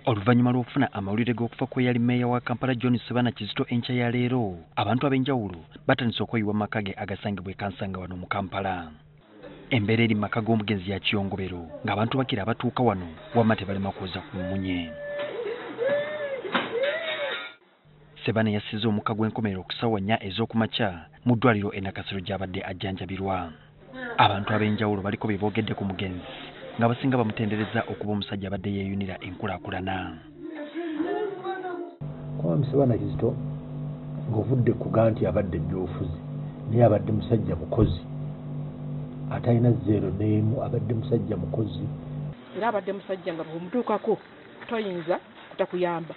Oluvannyuma lw'okufuna amawulire g'okufa kw'eyali mmeeya wa Kampala John Ssebaana Kizito enkya ya leero, abantu ab'enjawulo batandise okweyiwa mu maka ge agasangibwa e Kansanga wano mu Kampala. Embeera eri mu maka g'omugenzi ya kiyongobero ng'abantu bakira abatuuka wano wamma tebalema kwoza ku mmunye. Ssebaana yassiza omukka gw'enkomerero ku ssaawa 4 ez'okumakya mu ddwaliro e Nakasero gy'abadde ajjanjabirwa. Abantu ab'enjawulo baliko bye boogedde ku mugenzi ng'abasinga bamutendereza okuba omusajja abadde yeeyunira enkulaakulana. Kwami Ssebaana Kizito ng'ovudde kuga nti abadde ebyobufuzi, naye abadde musajja mukozi atalina zero n'emu, abadde musajja mukozi. Era abadde musajja nga bw'omutuukako toyinza kutakuyamba.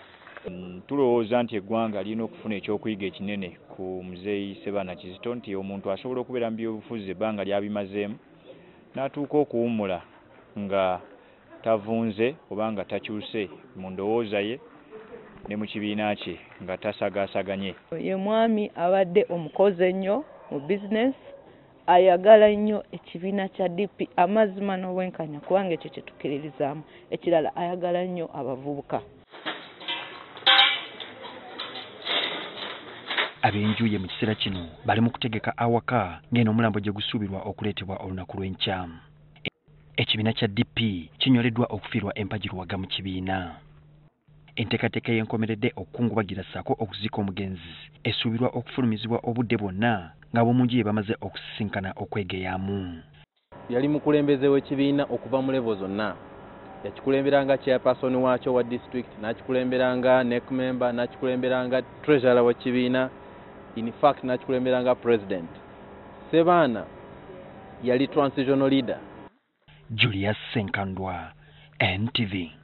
Tulowooza nti eggwanga lirina okufuna ekyokuyiga ekinene ku muzeeyi Ssebaana Kizito nti omuntu asobola okubeera mu byobufuzi ebbanga ly'abimazeemu n'atuuka okuwummula nga tavunze oba nga takyuse mu ndowooza ye ne mu kibiina kye nga tasagaasaganye. Ye mwami abadde omukozi ennyo mu bizinesi, ayagala nnyo ekibiina kya DP amazima n'obwenkanya kubanga ekyo kye tukkiririzaamu. Ekirala ayagala nnyo abavubuka. Ab'enju ye mu kiseera kino bali mu kutegeka awaka ng'eno omulambo gye gusuubirwa okuleetebwa olunaku lw'enkya. Ekibiina kya DP kinyoleddwa okufiirwa empagi luwaga mu kibiina. Enteekateeka y'enkomeredde okukungubagira ssaako okuziika omugenzi esuubirwa okufulumizibwa obudde bwonna ng'ab'omu nju ye bamaze okusisinkana okwegeyaamu. Yali mukulembeze w'ekibiina okuva mu level zonna. Yakikulembera nga chairperson waakyo wa district, n'akikulembera nga NEC member, n'akikulembera nga treasurer w'ekibiina, in fact n'akikulembera nga president. Ssebaana yali transitional leader. Julius Senkandwa, NTV.